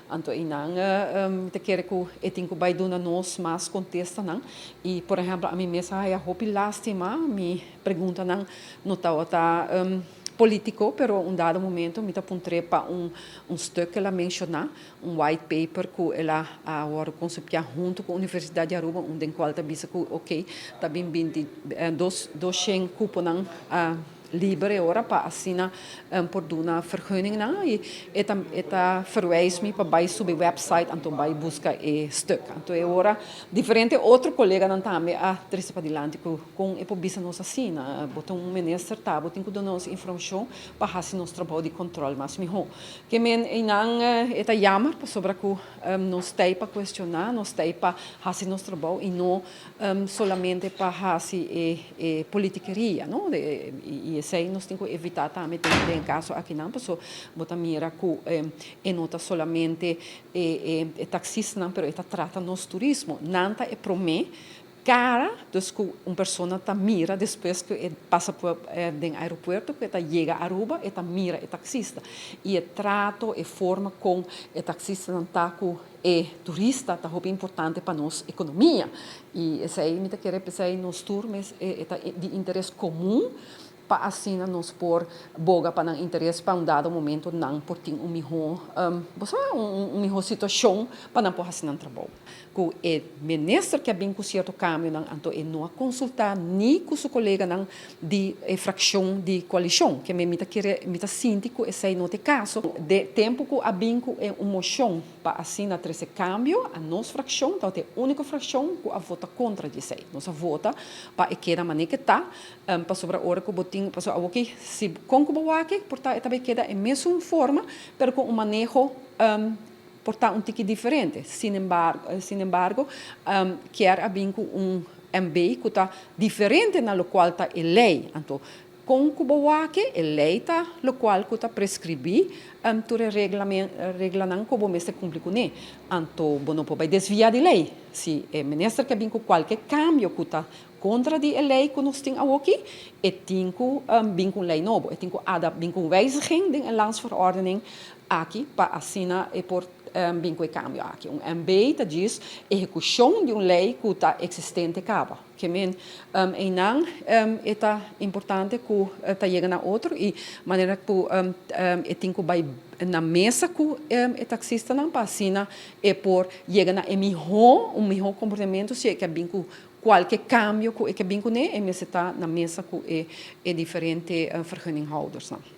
Anto einan mi ta kere ku e tin ku bai duna nos mas kontestanan. I por ehèmpel ami mes a haya hopi lástima, mi preguntanan no tabata polítiko, pero un dado momento mi ta puntr'é pa un stuk ku el a menshoná, un white paper ku el a wòrdu konseptiá huntu ku Universidat di Aruba, un den kual ta bisa ku oke ta bin binti dos doshen kuponan liber e ora pa asina por duna vergunningnan i e ta e ta verwijs mi pa bai subi website anto bai buska e stuk. Anto e ora diferente otro koleganan tambe a trese padilanti ku kon e por bisa nos asina, bo ta un minister ta bo tin ku duna nos informashon pa hasi nos trabou di kòntròl mas mihó. Ke men einan e ta jammer pasobra ku nos ta ei pa kuestioná, nos ta ei pa hasi nos trabou i no solamente pa hasi e politikeria, no? I esei nos tin ku evitá tambe den e kaso akinan paso bo ta mira ku e no ta solamente e taksistanan pero e ta trata nos turismo. Nan ta e promé Cara, dus cu un persona ta mira despues cu e pasa por den aeropuerto, cu e ta yega Aruba, e ta mira e taxista. Y e trato, e forma con e taxistanan ta cu e turista ta hopi importante pa nos economia. Y esey mi ta kere p'esey nos tur mes e ta di interes comun pa asina nos por boga pa nan interes pa un dado momento nan por tin un miho, bo sa, un miho situacion pa nan por haci nan trabou. Cu e minister ke a bin cu cierto cambionan anto e no a consulta ni cu su coleganan di e fraccion di coalicion, ke mi ta kere, mi ta sinti cu esey no ta e caso. De tempo cu a bin cu e un mocion pa asina trece cambio, a nos fraccion tabata e unico fraccion cu a vota contra di esey. Nos a vota pa e keda mane ke ta. Pasobra ora ku bo tin, pasobra awoki si kon ku bo wak por ta e ta bai keda e mesun forma, pero ku un maneho por ta un tiki diferente. Sinembargo, sinembargo kier a bin ku un MB ku ta diferente na lokual ta e lei. Anto kon ku bo wak e lei ta lokual ku ta preskribí tur e reglanan ku bo mester kumpli kuné. Anto bo no por bai desviá di lei. Si e minister ke bin ku kualke kambio ku ta Kontra di e lei ku nos tin awoki, e tin ku bin ku un lei nobo, e tin ku adap bin ku un wijziging den e landsverordening aki pa asina e por bin ku e kambio aki. Un MB ta djis ehekushon di un lei ku ta eksistente kaba. Ke men einan e ta importante ku ta yega na otro i manera ku e tin ku bai na mesa ku e taksistanan pa asina e por yega na e mihó, un mihó komportamentu si e ke bin ku Kualke kambio ku e ke bin kuné, e mester ta na mesa ku e diferente vergunninghoudersnan.